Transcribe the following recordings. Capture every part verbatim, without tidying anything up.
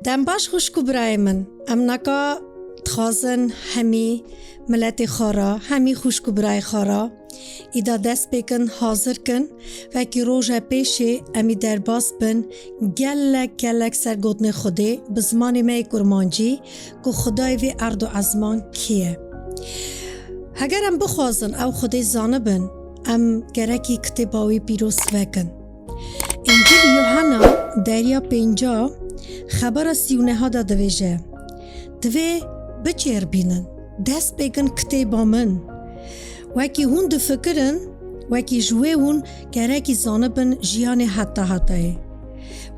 Dem baş xwişk û birayê min. Em naka dixwazin hemî miletê xwe re, hemî xwişk û birayê xwe re îda dest pê kin, hazir kin. Wekî roja pêşê em î derbas bin, gelek gelek ser gotinê Xwedê bi zimanê me yê kurmancî, ku Xwedayê vê erd û ezman kî ye. Heger em bixwazin ew Xwedê zanibin, em gerekî kitêba wî pîroz vekin. Încîl Yuhanna deriya pênca, xebera sî û neha de divêje, divê biçêrbînin, dest pê kin kitêba min. Wekî hûn difikirin, wekî ji wê hûn gerekî zanibin jiyanê heta hetayê.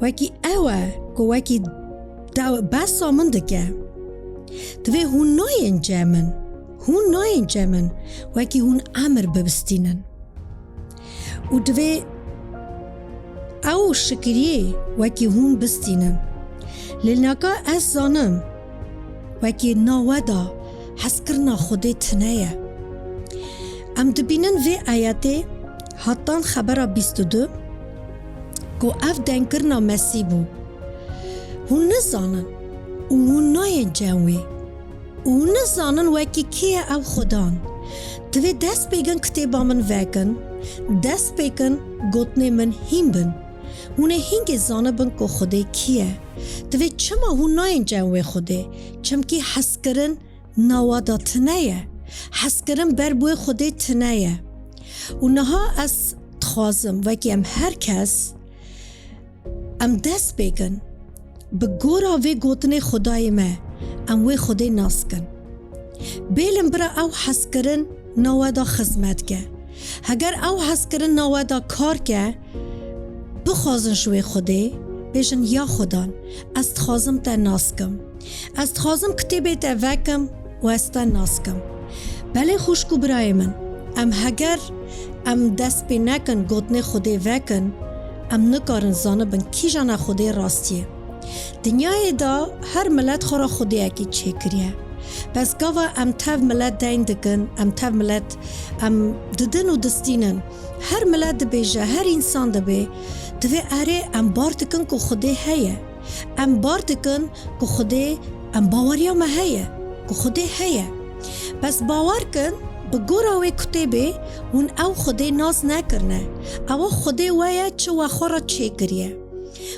Wekî ew e ku wekî dew-, behsa min dike. Divê hûn nayên cem min, hûn nayên cem min, wekî hûn emir bibistînin. Û divê ew şikiriyê wekî hûn bistînin. Lê naka ez zanim, wekî na we de hezkirina Xwedê tune ye. Em dibînin vê ayetê, hatan xebera bîst û du, ku ev dengkirina Mesîh bû. Hûn nizanin û hûn nayên cem wî. Û nizanin wekî kê ye ew Xudan. Divê dest pê kin kitêba min vekin, dest pê kin gotinê min hîn bin. Hûn ê hîngê zanibin ku Xwedê kî ye. Divê çima hûn nayên cem wê Xwedê? Çimkî hezkirin nawa da tune ye. Hezkirin ber bi wê Xwedê tune ye. Û niha ez dixwazim, wekî em her kes, em dest pê kin, bi gora vê gotinê Xwedayê me, em wê Xwedê nas kin. Bêlin bira ew hezkirin nawa da xizmet ke. Heger ew hezkirin nawa da kar ke, bixwazin ji wê Xwedê, bêjin, ya Xudan, ez dixwazim te nas kim. Ez dixwazim kitêbê te vekim û ez te nas kim. Belê xwişk û birayê min, em heger em dest pê nekin, gotinê Xwedê vekin, em nikarin zanibin kîjan e Xwedê rastiyê. Dinyayê de her milet xwe re xwediyekî çêkiriye. Bes gava em tev milet deyn dikin, em tev milet em didin û distînin. Her milet dibêje, her însan dibê, divê erê em bar dikin ku Xwedê heye. Em bar dikin ku Xwedê, em baweriya me heye ku Xwedê heye. Bes bawer kin, bi gora wê kitêbê hûn ew Xwedê nas nekirine. Ewa Xwedê we ye, çi we xwe re çêkiriye.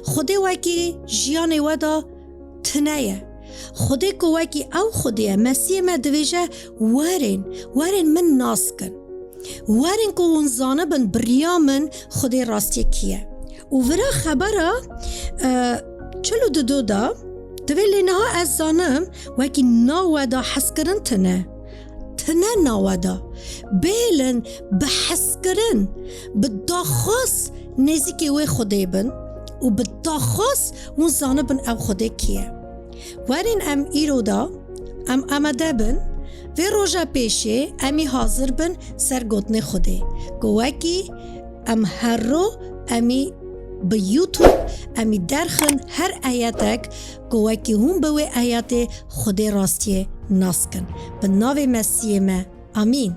Xwedê wekî jiyanê we de tune ye. Xwedê ku wekî ew Xwedê ye, Mesîhê me divêje, werên, werên min nas kin. Werin ku hûn zanibin bi riya min Xwedê rastiyê kî ye. Û vira xebera, e, çil û du da, divê lê niha ez zanim, wekî na we da hezkirin tune. Tune na we da. Bêlin bi hezkirin, bi daxwaz nêzîkî wê Xwedê bin û bi daxwaz hûn zanibin ew Xwedê kî ye. Werin em îro da, em amade bin, vê roja pêşê em î hazir bin ser gotinê Xwedê, ku wekî em her ro em î bi YouTube em î derxin her ayetek, ku wekî hûn bi wê ayetê Xwedê rastiyê nas kin. Bi navê Mesîhê me. Amîn.